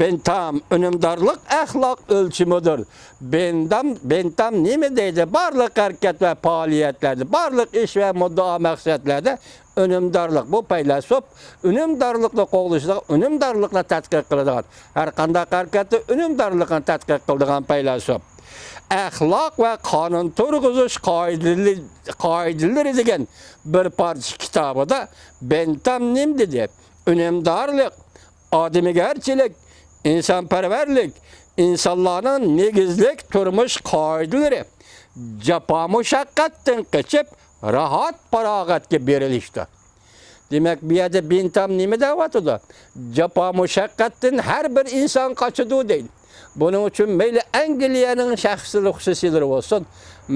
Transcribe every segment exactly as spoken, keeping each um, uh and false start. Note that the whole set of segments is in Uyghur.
بىنتام، ئۈنۈمدارلىق ئەخلاق ئۆلچىمىدۇر. بىنتام، بىنتام نېمە دەيدۇ؟ بارلىق ھەرىكەت ۋە پائالىيەتلەردە، بارلىق ئىش ۋە مۇددىئا مەقسەتلەردە ئۈنۈمدارلىق. بۇ پەيلاسوپ ئۈنۈمدارلىقنى قوغلىشىدىغان، ئۈنۈمدارلىقنى تەتقىق قىلىدىغان، ھەر قانداق ھەرىكەتتە ئۈنۈمدارلىقنى تەتقىق قىلىدىغان پەيلاسوپ. ئەخلاق ۋە قانۇن تۇرغۇزۇش قائىدىلىرى، قائىدىلىرى دېگەن بىر پارچە كىتابىدا بىنتام نېمە دېدى؟ ئۈنۈمدارلىق، ئادىمىگەرچىلىك، ئىنسانپەرۋەرلىك، ئىنسانلارنىڭ نېگىزلىك تۇرمۇش قائىدىلىرى، جاپا مۇشەققەتتىن قېچىپ، راھەت پاراغەتكە بېرىلىشتۇر. دېمەك، بۇ يەردە بىنتام نېمە دەۋاتىدۇ؟ جاپا مۇشەققەتتىن ھەر بىر ئىنسان قاچىدۇ دەيدۇ. بۇنىڭ ئۈچۈن مەيلى ئەنگلىيەنىڭ شەخسىي خۇسۇسىيلىرى بولسۇن،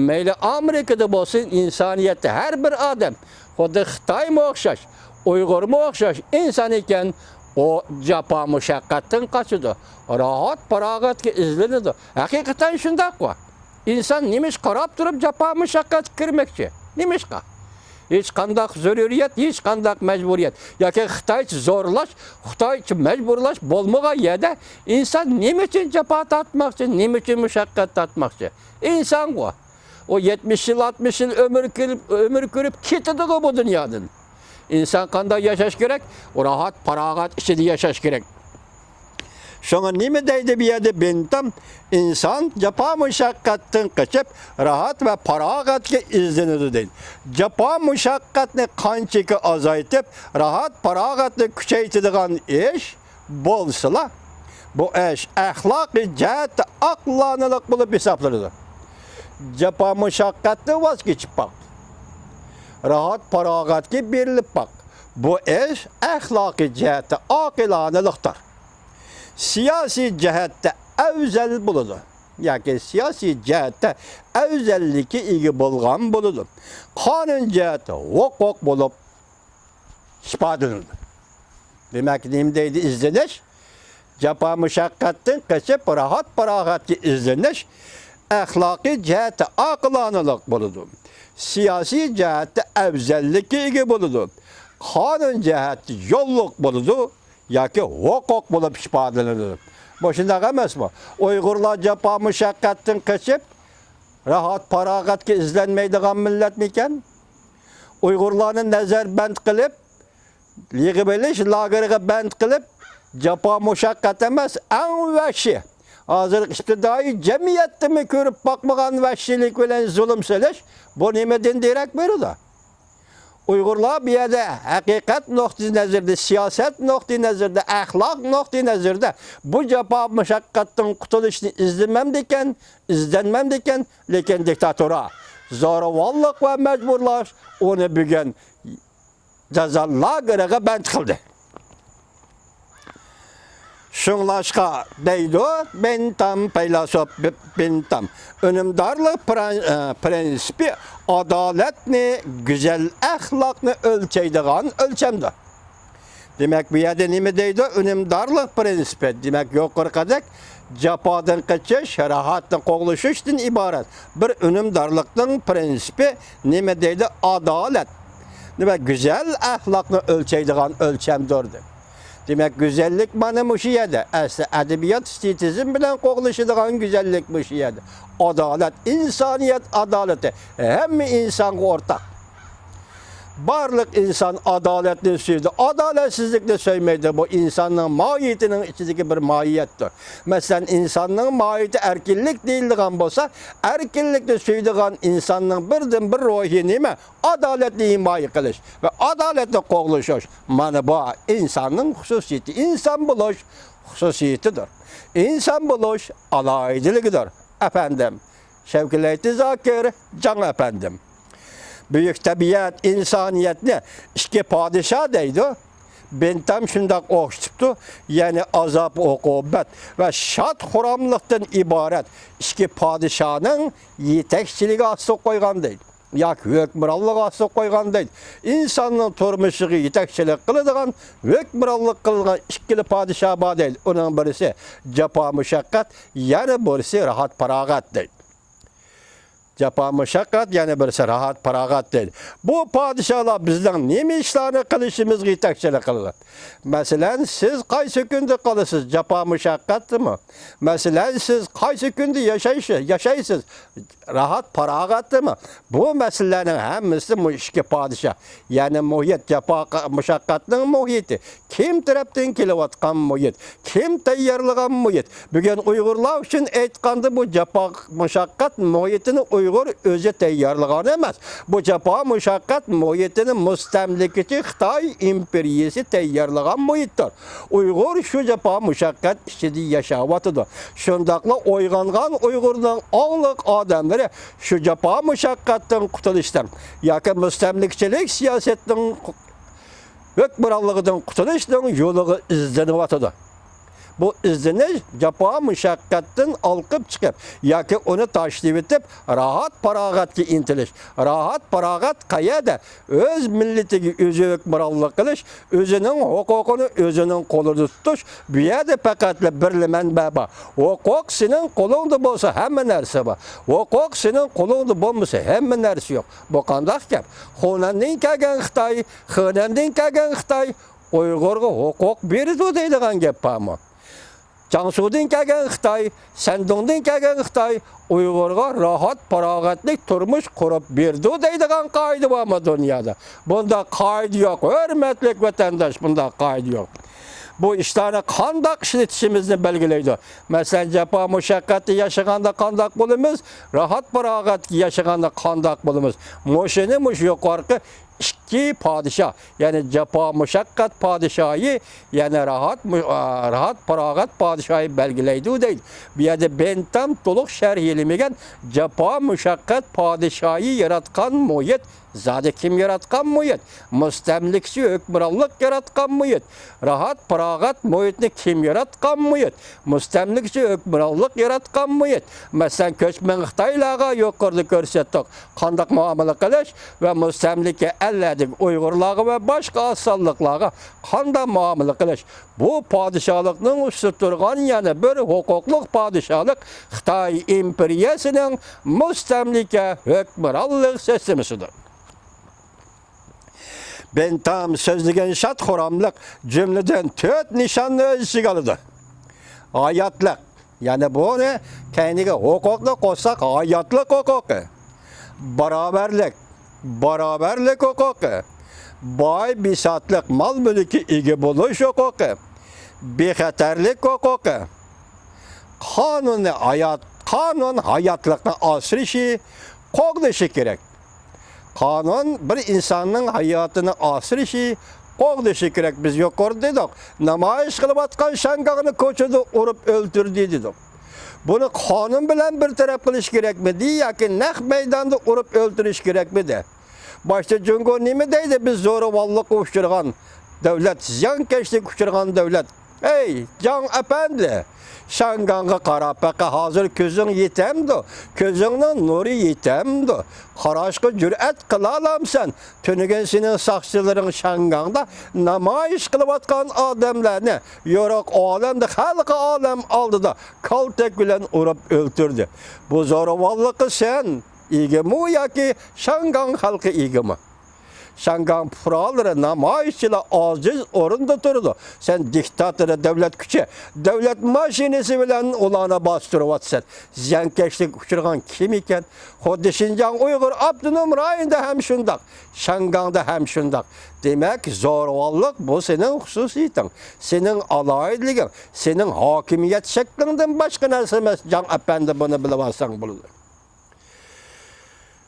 مەيلى ئامېرىكىدا بولسۇن، ئىنسانىيەتتە ھەر بىر ئادەم، خۇددى خىتايمۇ ئوخشاش، ئۇيغۇرمۇ ئوخشاش ئىنسان ئىكەن، ئۇ جاپا مۇشەققەتتىن قاچىدۇ، راھەت پاراغەتكە ئىزدىنىدۇ. ھەقىقەتەن شۇنداققۇ. ئىنسان نېمىشقا قاراپ تۇرۇپ جاپا مۇشەققەتكە كىرمەكچى؟ نېمىشقا؟ ھېچقانداق زۆرۈرىيەت، ھېچقانداق مەجبۇرىيەت ياكى خىتايچە زورلاش، خىتايچە مەجبۇرلاش بولمىغان يەردە ئىنسان نېمە ئۈچۈن جاپا تارتماقچى، نېمە ئۈچۈن مۇشەققەت تارتماقچى؟ ئىنسانغۇ. ئۇ يەتمىش يىل، ئاتمىش يىل ئۆمۈر كۆرۈپ، ئۆمۈر كۆرۈپ كېتىدىغۇ بۇ دۇنيادىن. ئىنسان قانداق ياشاش كېرەك؟ ئۇ راھەت، پاراغەت ئىچىدە ياشاش كېرەك. شۇڭا نېمە دەيدۇ بۇ يەردە بىنتام؟ ئىنسان جاپا مۇشەققەتتىن قېچىپ، راھەت ۋە پاراغەتكە ئىزدىنىدۇ دەيدۇ. جاپا مۇشەققەتنى قانچىكى ئازايتىپ، راھەت پاراغەتنى كۈچەيتىدىغان ئىش بولسىلا، بۇ ئىش ئەخلاقىي جەھەتتە ئاقىلانىلىق بولۇپ ھېسابلىنىدۇ. جاپا مۇشەققەتتىن ۋاز كېچىپ باق. راھەت پاراغەتكە بېرىلىپ باق. بۇ ئىش ئەخلاقىي جەھەتتە ئاقىلانىلىقتۇر. سىياسىي جەھەتتە ئەۋزەل بولىدۇ ياكى سىياسىي جەھەتتە ئەۋزەللىككە ئىگە بولغان بولىدۇ. قانۇن جەھەتتە ھوقۇق بولۇپ ئىپادىلىنىدۇ. دېمەك، نېمە دەيدۇ ئىزدىنىش؟ جاپا مۇشەققەتتىن قېچىپ، راھەت پاراغەتكە ئىزدىنىش ئەخلاقىي جەھەتتە ئاقىلانىلىق بولىدۇ. سىياسىي جەھەتتە ئەۋزەللىككە ئىگە بولىدۇ. قانۇن جەھەتتە يوللۇق بولىدۇ ياكى ھوقۇق بولۇپ ئىپادىلىنىدۇ. بۇ شۇنداق ئەمەسمۇ؟ ئۇيغۇرلار جاپا مۇشەققەتتىن قېچىپ، راھەت پاراغەتكە ئىزدەنمەيدىغان مىللەتمىكەن؟ ئۇيغۇرلارنى نەزەربەند قىلىپ، يىغىۋېلىش لاگېرىغا بەند قىلىپ، جاپا مۇشەققەت ئەمەس، ئەڭ ۋەھشىي، ھازىرقى ئىپتىدائىي جەمئىيەتتىمۇ كۆرۈپ باقمىغان ۋەھشىيلىك بىلەن زۇلۇم سېلىش، بۇ نېمىدىن دېرەك بېرىدۇ؟ ئۇيغۇرلار بۇ يەردە ھەقىقەت نۇقتىئى نەزىرىدە، سىياسەت نۇقتىئى نەزىرىدە، ئەخلاق نۇقتىئى نەزىرىدە بۇ جاپا مۇشەققەتتىن قۇتۇلۇشنى ئىزدىمەمدىكەن، ئىزدەنمەمدىكەن، لېكىن دىكتاتۇرا، زورىۋاللىق ۋە مەجبۇرلاش ئۇنى بۈگۈن جازا لاگېرىغا بەند قىلدى. شۇڭلاشقا دەيدۇ، بىنتام پەيلاسوپ، بى-، بىنتام، ئۈنۈمدارلىق پران-، ئە، پرىنسىپى ئادالەتنى، گۈزەل ئەخلاقنى ئۆلچەيدىغان ئۆلچەمدۇر. دېمەك، بۇ يەردە نېمە دەيدۇ؟ ئۈنۈمدارلىق پرىنسىپى. دېمەك، يۇقىرىقىدەك جاپادىن قېچىش، راھەتنى قوغلىشىشتىن ئىبارەت بىر ئۈنۈمدارلىقنىڭ پرىنسىپى نېمە دەيدۇ؟ ئادالەت. نېمە؟ گۈزەل ئەخلاقنى ئۆلچەيدىغان ئۆلچەمدۇر، دېدى. دېمەك، گۈزەللىك مانا مۇشۇ يەردە. ئەسلى ئەدەبىيات ئېستېتىزم بىلەن قوغلىشىدىغان گۈزەللىك مۇشۇ يەردە. ئادالەت، ئىنسانىيەت ئادالىتى ھەممە ئىنسانغا ئورتاق. بارلىق ئىنسان ئادالەتنى سۆيىدۇ، ئادالەتسىزلىكنى سۆيمەيدۇ. بۇ ئىنساننىڭ ماھىيىتىنىڭ ئىچىدىكى بىر ماھىيەتتۇر. مەسىلەن، ئىنساننىڭ ماھىيىتى ئەركىنلىك دېيىلىدىغان بولسا، ئەركىنلىكنى سۆيىدىغان ئىنساننىڭ بىردىنبىر روھى نېمە؟ ئادالەتنى ھىمايە قىلىش ۋە ئادالەتنى قوغلىشىش. مانا بۇ ئىنساننىڭ خۇسۇسىيىتى، ئىنسان بولۇش خۇسۇسىيىتىدۇر. ئىنسان بولۇش ئالاھىدىلىكىدۇر. ئەپەندىم، شەۋكىلەيتى زاكىر جاڭ ئەپەندىم. بۈيۈك تەبىئەت ئىنسانىيەتنى ئىككى پادىشاھ دەيدۇ. بىنتام شۇنداق ئوخشىتىپتۇ، يەنى ئازاب-ئوقۇبەت ۋە شاد-خۇراملىقتىن ئىبارەت ئىككى پادىشاھنىڭ يېتەكچىلىكى ئاستىغا قويغان دەيدۇ. ياكى ھۆكمرانلىقى ئاستىغا قويغان دەيدۇ. ئىنساننىڭ تۇرمۇشىغا يېتەكچىلىك قىلىدىغان، ھۆكمرانلىق قىلىدىغان ئىككىلا پادىشاھ بار دەيدۇ. ئۇنىڭ بىرسى جاپا-مۇشەققەت، يەنە بىرسى راھەت-پاراغەت دەيدۇ. جاپا مۇشەققەت، يەنە بىرسى راھەت پاراغەت دەيدۇ. بۇ پادىشاھلار بىزنىڭ نېمە ئىشلارنى قىلىشىمىزغا يېتەكچىلىك قىلىدۇ؟ مەسىلەن، سىز قايسى كۈندە قالىسىز؟ جاپا مۇشەققەتتىمۇ؟ مەسىلەن، سىز قايسى كۈندە ياشايش-، ياشايسىز؟ راھەت پاراغەتتىمۇ؟ بۇ مەسىلىلەرنىڭ ھەممىسى بۇ ئىككى پادىشاھ، يەنى مۇھىت، جاپا مۇشەققەتنىڭ مۇھىتى، كىم تەرەپتىن كېلىۋاتقان مۇھىت، كىم تەييارلىغان مۇھىت؟ بۈگۈن ئۇيغۇرلار ئۈچۈن ئېيتقاندا، بۇ جاپا مۇشەققەت مۇھىتىنى ئۇيغۇر ئۆزى تەييارلىغان ئەمەس. بۇ جاپا مۇشەققەت مۇھىتىنى مۇستەملىكىچى خىتاي ئىمپېرىيىسى تەييارلىغان مۇھىتتۇر. ئۇيغۇر شۇ جاپا مۇشەققەت ئىچىدە ياشاۋاتىدۇ. شۇنداقلا ئويغانغان ئۇيغۇرنىڭ ئاڭلىق ئادەملىرى شۇ جاپا مۇشەققەتتىن قۇتۇلۇشنىڭ ياكى مۇستەملىكىچىلىك سىياسىتىنىڭ ھۆكۈمرانلىقىدىن قۇتۇلۇشنىڭ يولىغا ئىزدىنىۋاتىدۇ. بۇ ئىزدىنىش جاپا مۇشەققەتتىن ھالقىپ چىقىپ ياكى ئۇنى تاشلىۋېتىپ، راھەت پاراغەتكە ئىنتىلىش. راھەت پاراغەت قەيەردە؟ ئۆز مىللىتىگە ئۆزى ھۆكۈمرانلىق قىلىش، ئۆزىنىڭ ھوقۇقىنى ئۆزىنىڭ قولىدا تۇتۇش. بۇ يەردە پەقەتلا بىرلا مەنبە بار. ھوقۇق سېنىڭ قولۇڭدا بولسا، ھەممە نەرسە بار. ھوقۇق سېنىڭ قولۇڭدا بولمىسا، ھەممە نەرسە يوق. بۇ قانداق گەپ؟ خۇنەندىن كەلگەن خىتاي، خېنەندىن كەلگەن خىتاي ئۇيغۇرغا ھوقۇق بېرىدۇ دەيدىغان گەپ بارمۇ؟ جياڭسۇدىن كەلگەن خىتاي، شەندۇڭدىن كەلگەن خىتاي ئۇيغۇرغا راھەت پاراغەتلىك تۇرمۇش قۇرۇپ بېرىدۇ دەيدىغان قائىدە بارمۇ دۇنيادا؟ بۇنداق قائىدە يوق، ھۆرمەتلىك ۋەتەنداش، بۇنداق قائىدە يوق. بۇ ئىشلارنى قانداق ئىشلىتىشىمىزنى بەلگىلەيدۇ. مەسىلەن، جاپا مۇشەققەتتە ياشىغاندا قانداق بولىمىز؟ راھەت پاراغەتتە ياشىغاندا قانداق بولىمىز؟ مۇشۇنى مۇشۇ يۇقىرىقى ئىككى پادىشاھ، يەنى جاپا مۇشەققەت پادىشاھى، يەنى راھەت مۇ-، ئا، راھەت پاراغەت پادىشاھى بەلگىلەيدۇ دەيدۇ. بۇ يەردە بېنتام تولۇق شەرھلىمىگەن، جاپا مۇشەققەت پادىشاھى ياراتقان مۇھىت زادى كىم ياراتقان مۇھىت؟ مۇستەملىكىچى ھۆكۈمرانلىق ياراتقان مۇھىت. راھەت پاراغەت مۇھىتنى كىم ياراتقان مۇھىت؟ مۇستەملىكىچى ھۆكۈمرانلىق ياراتقان مۇھىت. مەسىلەن، كۆچمەن خىتايلارغا يۇقىرىدا كۆرسەتتۇق، قانداق مۇئامىلە قىلىش ۋە مۇستەملىكە ئەللەردىكى ئۇيغۇرلارغا ۋە باشقا ئاز سانلىقلارغا قانداق مۇئامىلە قىلىش. بۇ پادىشاھلىقنىڭ ئۈستىدە تۇرغان يەنە بىر ھوقۇقلۇق پادىشاھلىق خىتاي ئىمپېرىيەسىنىڭ مۇستەملىكە ھۆكۈمرانلىق سىستېمىسىدۇر. بېنتام سۆزلىگەن شاد-خۇراملىق جۈملىدىن تۆت نىشاننى ئۆز ئىچىگە ئالىدۇ. ھاياتلىق، يەنى بۇنى كەينىگە ھوقۇقنى قوشساق، ھاياتلىق ھوقۇقى. باراۋەرلىك، باراۋەرلىك ھوقۇقى. باي-بىساتلىق مال-مۈلۈككە ئىگە بولۇش ھوقۇقى. بىخەتەرلىك ھوقۇقى. قانۇننى ھايات-، قانۇن ھاياتلىقنى ئاسرىشى، قوغدىشى كېرەك. قانۇن بىر ئىنساننىڭ ھاياتىنى ئاسرىشى، قوغدىشى كېرەك. بىز يۇقىرىدا دېدۇق، نامايىش قىلىۋاتقان شياڭگاڭنى كوچىدا ئۇرۇپ ئۆلتۈردى دېدۇق. بۇنى قانۇن بىلەن بىر تەرەپ قىلىش كېرەكمىدى ياكى نەق مەيداندا ئۇرۇپ ئۆلتۈرۈش كېرەكمىدى؟ باشتا جۇڭگو نېمە دەيدۇ؟ بىز زوراۋانلىققا ئۇچرىغان دۆلەت، زىيانكەشلىككە ئۇچرىغان دۆلەت. ئەي، جاڭ ئەپەندى، شياڭگاڭغا قارا، پەقە ھازىر كۆزۈڭ يېتەمدۇ؟ كۆزۈڭنىڭ نۇرى يېتەمدۇ؟ قاراشقا جۈرئەت قىلالامسەن؟ تۈنۈگۈن سېنىڭ ساقچىلىرىڭ شياڭگاڭدا نامايىش قىلىۋاتقان ئادەملەرنى يورۇق ئالەمدە، خەلقى ئالەم ئالدىدا كالتەك بىلەن ئۇرۇپ ئۆلتۈردى. بۇ زوراۋانلىققا سەن ئىگىمۇ ياكى شياڭگاڭ خەلقى ئىگىمۇ؟ شياڭگاڭ پۇقرالىرى، نامايىشچىلار ئاجىز ئورۇندا تۇرىدۇ. سەن دىكتاتور، دۆلەت كۈچى، دۆلەت ماشىنىسى بىلەن ئۇلارنى باستۇرۇۋاتىسەن. زىيانكەشلىككە ئۇچرىغان كىم ئىكەن؟ خۇددى شىنجاڭ ئۇيغۇر ئاپتونوم رايونىدا ھەم شۇنداق، شياڭگاڭدا ھەم شۇنداق. دېمەك، زورىۋاللىق بۇ سېنىڭ خۇسۇسىيىتىڭ، سېنىڭ ئالاھىدىلىكىڭ، سېنىڭ ھاكىمىيەت شەكلىڭدىن باشقا نەرسە ئەمەس، جاڭ ئەپەندى، بۇنى بىلىۋالساڭ بولىدۇ.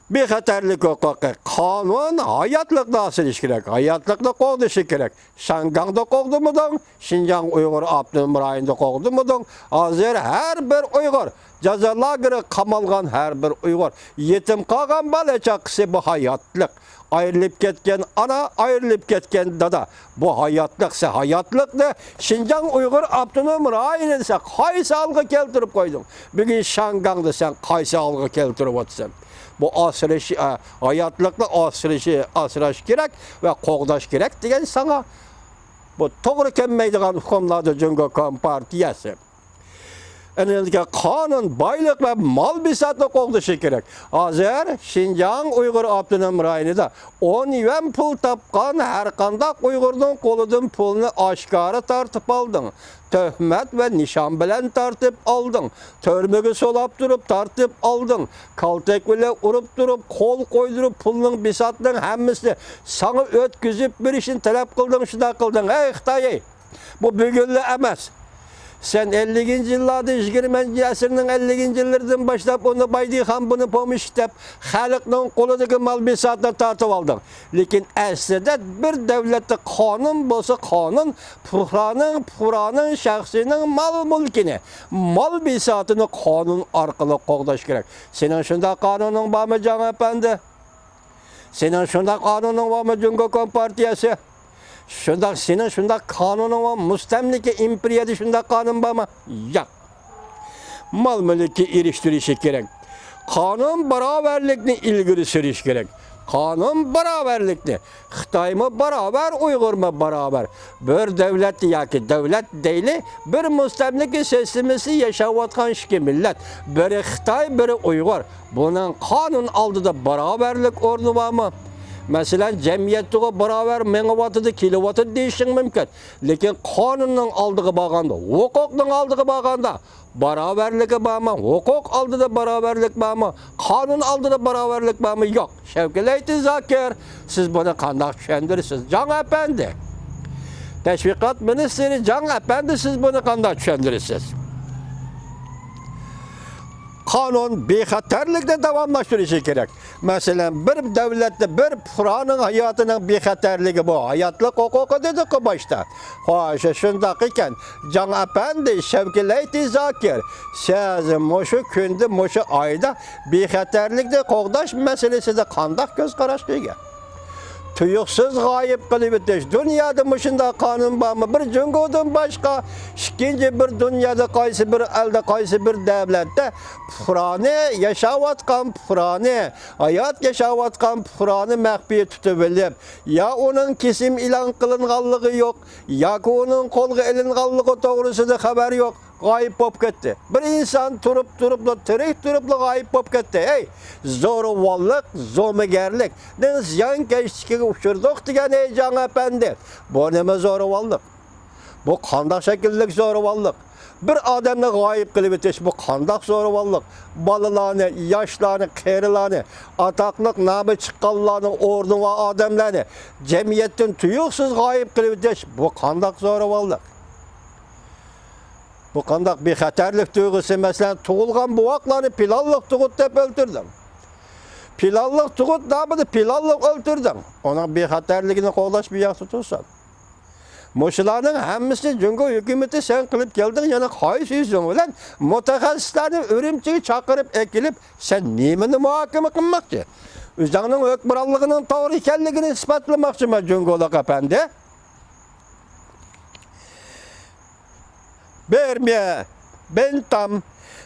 بىخەتەرلىك ھوقۇقى، قانۇن ھاياتلىقنى ئاسرىيىش كېرەك، ھاياتلىقنى قوغدىشى كېرەك. شياڭگاڭدا قوغدىمىدىڭ، شىنجاڭ ئۇيغۇر ئاپتونوم رايونىدا قوغدىمىدىڭ. ھازىر ھەر بىر ئۇيغۇر، جازا لاگېرىغا قامالغان ھەر بىر ئۇيغۇر، يېتىم قالغان بالا چاقىسى، بۇ ھاياتلىق. ئايرىلىپ كەتكەن ئانا، ئايرىلىپ كەتكەن دادا. بۇ ھاياتلىق، سەن ھاياتلىقنى شىنجاڭ ئۇيغۇر ئاپتونوم رايونىنى سەن قايسى ھالغا كەلتۈرۈپ قويدۇڭ؟ بۈگۈن شياڭگاڭدا سەن قايسى ھالغا كەلتۈرۈۋاتىسەن؟ بۇ ئاسرىش، ئە، ھاياتلىقنى ئاسرىشى، ئاسراش كېرەك ۋە قوغداش كېرەك دېگەن ساڭا. بۇ توغرا كەلمەيدىغان ئۇقۇملاردۇر جۇڭگو كومپارتىيەسى. ئەنئەنىدىكى قانۇن، بايلىق ۋە مال بىساتنى قوغدىشى كېرەك. ھازىر شىنجاڭ ئۇيغۇر ئاپتونوم رايونىدا ئون يۈەن پۇل تاپقان ھەر قانداق ئۇيغۇرنىڭ قولىدىن پۇلنى ئاشكارا تارتىپ ئالدىڭ. تۆھمەت ۋە نىشان بىلەن تارتىپ ئالدىڭ. تۈرمىگە سولاپ تۇرۇپ تارتىپ ئالدىڭ. كالتەك بىلەن ئۇرۇپ تۇرۇپ، قول قويدۇرۇپ، پۇلنىڭ، بىساتنىڭ ھەممىسىنى ساڭا ئۆتكۈزۈپ بېرىشنى تەلەپ قىلدىڭ، شۇنداق قىلدىڭ. ھەي، خىتاي، ھەي! بۇ بۈگۈنلا ئەمەس. سەن ئەللىكىنچى يىللاردا، يىگىرمىنچى ئەسىرنىڭ ئەللىكىنچى يىللىرىدىن باشلاپ، ئۇنى بايدىخان، بۇنى پومېشچىك دەپ، خەلقنىڭ قولىدىكى مال بىساتنى تارتىۋالدىڭ. لېكىن ئەسلىدە بىر دۆلەتتە قانۇن بولسا، قانۇن پۇقرانىڭ، پۇقرانىڭ شەخسىنىڭ مال-مۈلكىنى، مال بىساتىنى قانۇن ئارقىلىق قوغداش كېرەك. سېنىڭ شۇنداق قانۇنۇڭ بارمۇ، جاڭ ئەپەندى؟ سېنىڭ شۇنداق قانۇنۇڭ بارمۇ، جۇڭگو كومپارتىيەسى؟ شۇنداق، سېنىڭ شۇنداق قانۇنۇڭ بار، مۇستەملىكە ئىمپېرىيەدە شۇنداق قانۇن بارمۇ؟ ياق. مال-مۈلۈككە ئېرىشتۈرۈشى كېرەك. قانۇن باراۋەرلىكنى ئىلگىرى سۈرۈش كېرەك. قانۇن باراۋەرلىكنى. خىتايمۇ باراۋەر، ئۇيغۇرمۇ باراۋەر. بىر دۆلەت ياكى دۆلەت دەيلى، بىر مۇستەملىكە سىستېمىسى ياشاۋاتقان ئىككى مىللەت. بىرى خىتاي، بىرى ئۇيغۇر. بۇنىڭ قانۇن ئالدىدا باراۋەرلىك ئورنى بارمۇ؟ مەسىلەن، جەمئىيەتتىغۇ باراۋەر مېڭىۋاتىدۇ، كېلىۋاتىدۇ دېيىشىڭ مۇمكىن. لېكىن قانۇننىڭ ئالدىغا بارغاندا، ھوقۇقنىڭ ئالدىغا بارغاندا، باراۋەرلىكى بارمۇ؟ ھوقۇق ئالدىدا باراۋەرلىك بارمۇ؟ قانۇن ئالدىدا باراۋەرلىك بارمۇ؟ يوق. شەۋكەت زاكىر، سىز بۇنى قانداق چۈشەندۈرىسىز، جاڭ ئەپەندى؟ تەشۋىقات مىنىستىرى جاڭ ئەپەندى، سىز بۇنى قانداق چۈشەندۈرىسىز؟ قانۇن بىخەتەرلىكنى داۋاملاشتۇرۇشى كېرەك. مەسىلەن، بىر دۆلەتتە بىر پۇقرانىڭ ھاياتىنىڭ بىخەتەرلىكى، بۇ ھاياتلىق ھوقۇقى دېدۇققۇ باشتا. خوش، شۇنداق ئىكەن، جاڭ ئەپەندى، شەۋكەت زاكىر، سىز مۇشۇ كۈندە، مۇشۇ ئايدا بىخەتەرلىكنى قوغداش مەسىلىسىدە قانداق كۆز قاراشقا ئىگە؟ تۇيۇقسىز غايىب قىلىۋېتىش. دۇنيادا مۇشۇنداق قانۇن بارمۇ؟ بىر جۇڭگودىن باشقا، ئىككىنچى بىر دۇنيادا قايسى بىر ئەلدە، قايسى بىر دۆلەتتە پۇقرانى، ياشاۋاتقان پۇقرانى، ھايات ياشاۋاتقان پۇقرانى مەخپىي تۇتۇۋېلىپ، يا ئۇنىڭ كېسىم ئېلان قىلىنغانلىقى يوق، ياكى ئۇنىڭ قولغا ئېلىنغانلىقى توغرىسىدا خەۋەر يوق، غايىب بولۇپ كەتتى. بىر ئىنسان تۇرۇپ تۇرۇپلا، تىرىك تۇرۇپلا غايىب بولۇپ كەتتى. ھەي، زورىۋاللىق، زومىگەرلىكنىڭ زىيانكەشلىكىگە ئۇچرىدۇق دېگەن، ھەي، جاڭ ئەپەندى. بۇ نېمە زورىۋاللىق؟ بۇ قانداق شەكىللىك زورىۋاللىق؟ بىر ئادەمنى غايىب قىلىۋېتىش، بۇ قانداق زورىۋاللىق؟ بالىلارنى، ياشلارنى، قېرىلارنى، ئاتاقلىق نامى چىققانلارنىڭ ئورنى بار ئادەملەرنى جەمئىيەتتىن تۇيۇقسىز غايىب قىلىۋېتىش، بۇ قانداق زورىۋاللىق؟ بۇ قانداق بىخەتەرلىك تۇيغۇسى؟ مەسىلەن، تۇغۇلغان بوۋاقلارنى پىلانلىق تۇغۇت دەپ ئۆلتۈردۈڭ. پىلانلىق تۇغۇت نامىدا پىلانلىق ئۆلتۈردۈڭ. ئۇنىڭ بىخەتەرلىكىنى قوغداش بۇ ياقتا تۇرسۇن. مۇشۇلارنىڭ ھەممىسىنى جۇڭگو ھۆكۈمىتى سەن قىلىپ كەلدىڭ، يەنە قايسى يۈزۈڭ بىلەن مۇتەخەسسىسلەرنى ئۈرۈمچىگە چاقىرىپ ئەكېلىپ، سەن نېمىنى مۇھاكىمە قىلماقچى؟ ئۆزۈڭنىڭ ھۆكۈمرانلىقىنىڭ توغرا ئىكەنلىكىنى ئىسپاتلىماقچىما، جۇڭگولۇق ئەپەندى؟ بىرمە بىنتام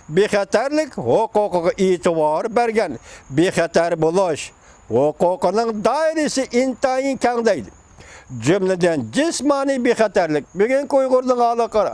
بىخەتەرلىك ھوقۇقىغا ئېتىبار بەرگەن. بىخەتەر بولۇش ھوقۇقىنىڭ دائىرىسى ئىنتايىن كەڭ دەيدۇ. جۈملىدىن جىسمانىي بىخەتەرلىك. بۈگۈنكى ئۇيغۇرنىڭ ھالىغا قارا.